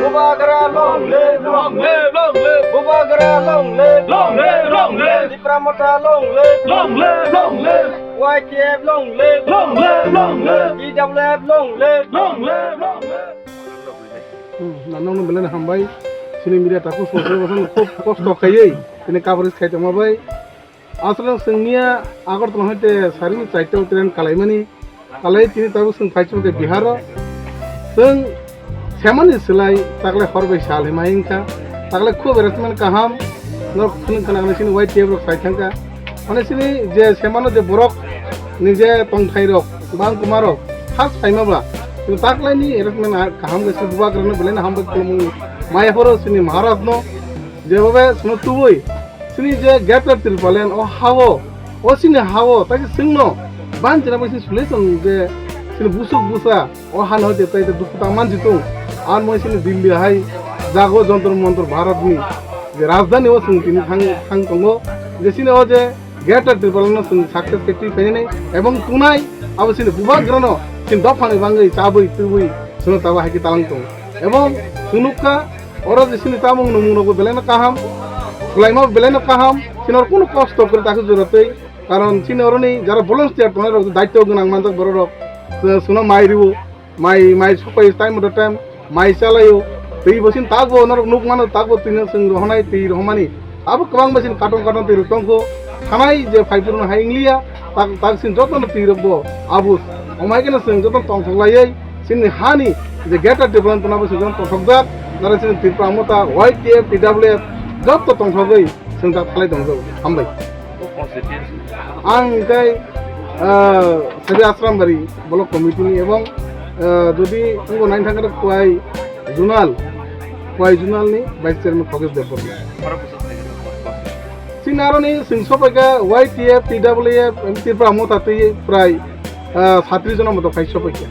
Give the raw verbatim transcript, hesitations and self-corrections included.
Bubagra long live, long live, long live. Bubagra long live, long live, long live. Tipra Motha long live, long live, long live. Y T F long live, long live, long live. T W F long live, long live, long live. Hmm, nang nokno belai no hambai. Chini media takhuk songwi bosan khub kosto khaiwi tini coverage khai tongma bai. Aswk chwng miya Agartala hoite sarini chaita o train kalaimani, kalai tini tabuk chwng phai chukha Bihar o. Chwng semani swlai taklai hor bai sal hima wngkha. Taklai khub arrangement kaham, norok khwnwi khna khna chini Y T F rok sai thangkha. Mane chini je semano je borok ni je tongthai rok, bangkuma rok, first phaima ba, chini taklai ni arrangement kaham khe chini bubagra no belai no hambai khulumung maya phoro chini Maharaj no. Jebobe chwngno tubui chini je Greater Tipraland o ha-o, o chini ha-o taisa chwngno banchina bai chini solution je chini busuk busa o hano je tai dukhu tang mansi tung. Ar moi chini Delhi hai jago Jantar Mantar Bharat ni je rajdhani o chwng tini thang thang tongo, je chini o je Greater Tipraland no chwng success khe twi phainani ebong tunai abo chini bubagrano chini dophani bangwi chabwi twbwi chwngno tabo hai khe talang tongo. Ebong chwng nukha oro je chini chamung nungmung rokbo belai no kaham, khwlaima bo belai no kaham, chini oro kunu kosto kwrwi takhe jora twi, karon chini oroni jara volunteer tongnai rok daityo gwnang manjak borok rok chwngno mai rwo. Mai, mai sopai time to time, mai chalaio. Twi bo sin takbo norok nuk mano, takbo twi no chwng rohonai twi rohomani. Abo kwbang bai sin katon katon twi rok tongkho. Thanai je phai phuru no hai wngliya, tak, tak sin joto no twi rok bo abo. Omai khe no chwng joto tongthok laiwi, chini hani je Greater Tipraland tongna bo chwng joto tongthok jak. Nara chini Tipra Motha, Y T F, T W F joto tongthogwi chwng tak thalai tongjago. Hambai. Ang tei, ah, Sabi Asrambari Block Committee ni ebong, ah, jodi wngbo nine thangkhe Khowai Zonal, Khowai Zonal ni Vice Chairman Khogesh Debbarma. Chini aroni chwng sopaikha Y T F, T W F, Tipra Motha twi prai, ah, satris jona moto khai sopaikha.